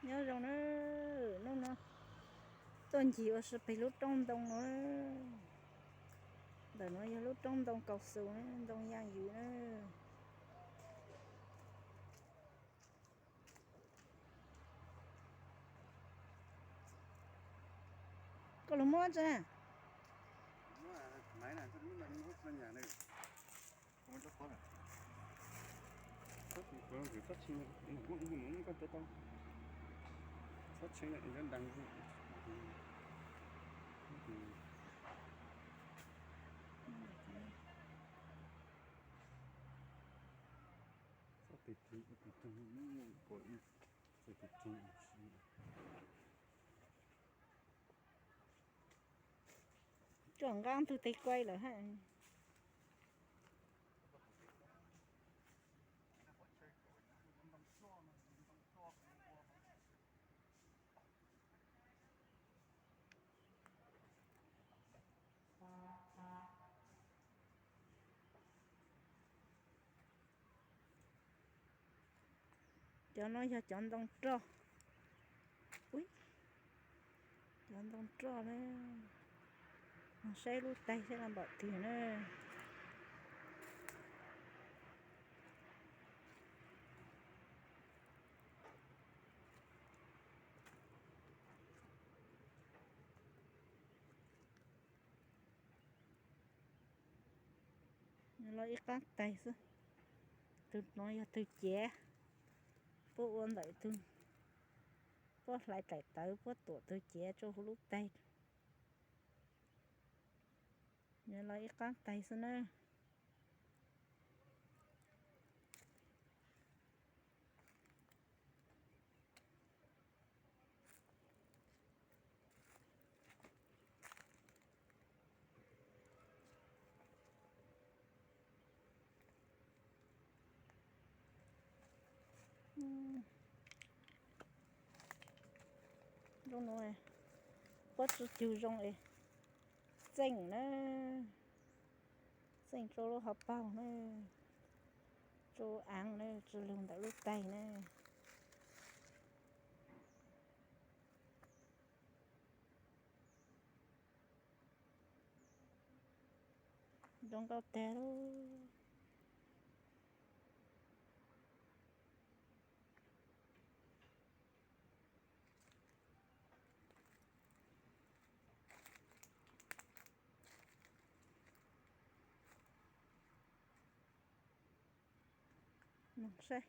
Nyob zoo na, hnub no tuaj ncig ua si pem lub roob ntoo no. Ntawm no yog lub roob ntoo kaus xus, ntoo yaj ywm na. Koj los muab tsa. Tsuas nqa tus tes kuai lawm hab. Cov no yog cov ntoo roj. Cov ntoo roj na. Moog saib lub taig saib los npaum twg na. Los ib qaab taig xwb. Tug no yog tug ciav, puab ua ntawm tug, puab hlais daim tawv puab tuam tug ciav rua huv lub taig. Los ib qaab taig xwb na. Zoo no, puab tsi cug zoo es txeej na, txeej rua lub hauv paug na, rua aav na, tsi lug ntawm lub taig na. Zoo nkauj tag lawm. Moog saib.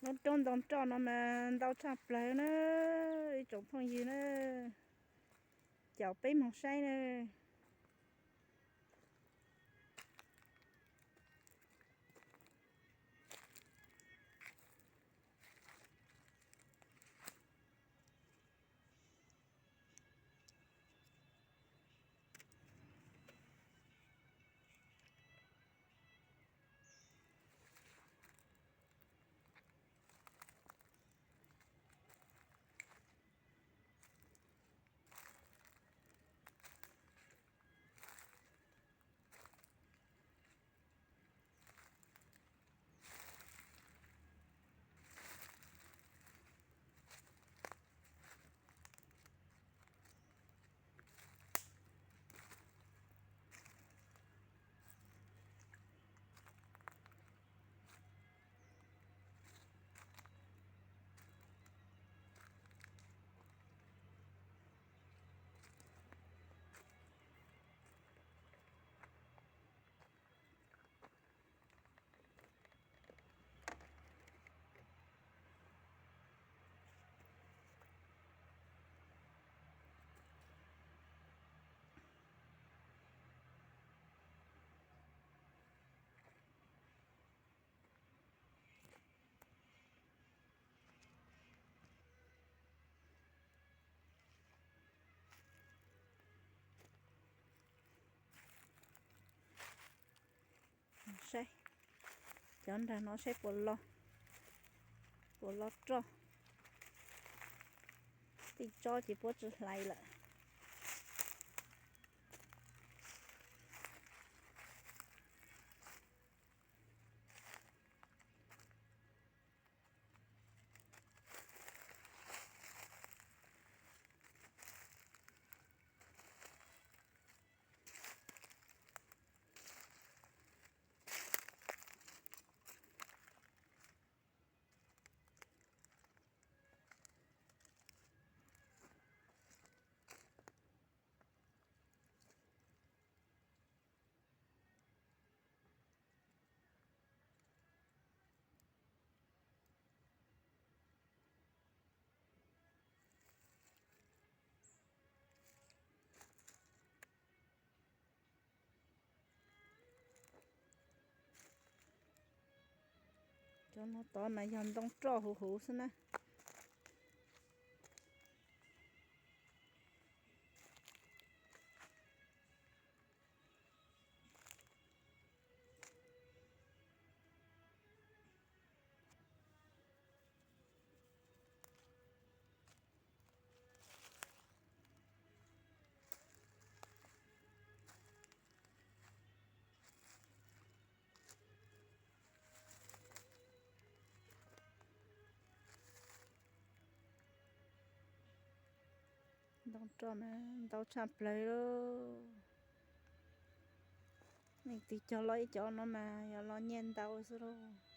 Lub roob ntoo roj no mas ntau tshaj plawg na, ib tsoom phooj ywg na, caum peb moog saib na. Saib cov nrag no saib puas lo, puas lo roj. Tej tsob ces puab tsi hlais lawm. Cov no tod mas yog ntoo roj huv huv xwb na. Ntoo roj na, ntau tshaj plawg lauj. Leej twg cog los ib cov no mas yog los nyiaj ntau xwb lauj.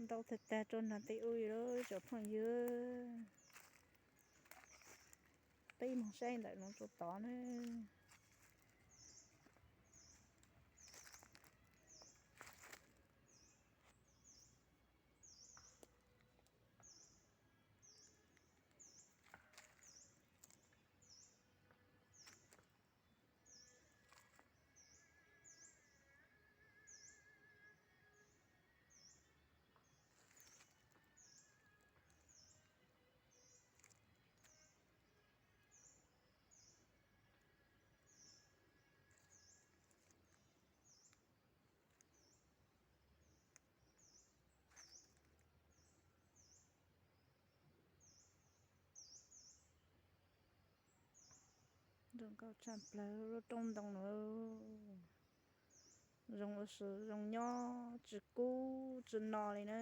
Ntau tag tag rau nrag tej ub lawm tsoom phooj ywg. Peb mus saib ntawm no rau tod na. Zoo nkauj tshaj plaws lub roob ntoo no. Zoo ua si zoo nyob tsis kub tsis no li na.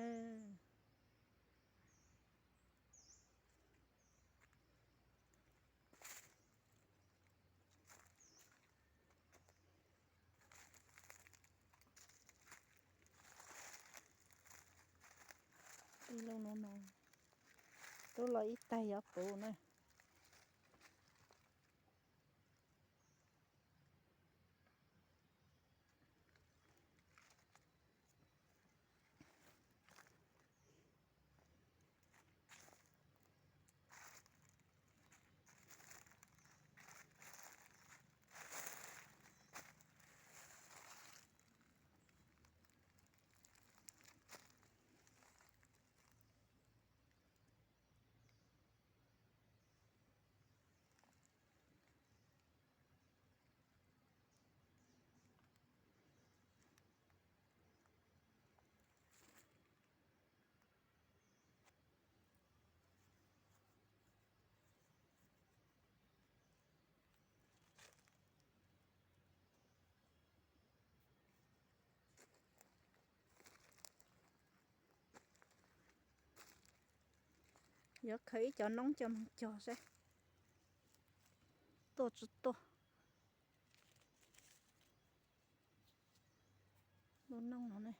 Ib lub no no, tub los ib tag yuav puv na. Yuav khaws ib co noob coj mus cog saib tuaj tsis tuaj. Lub noob no ne,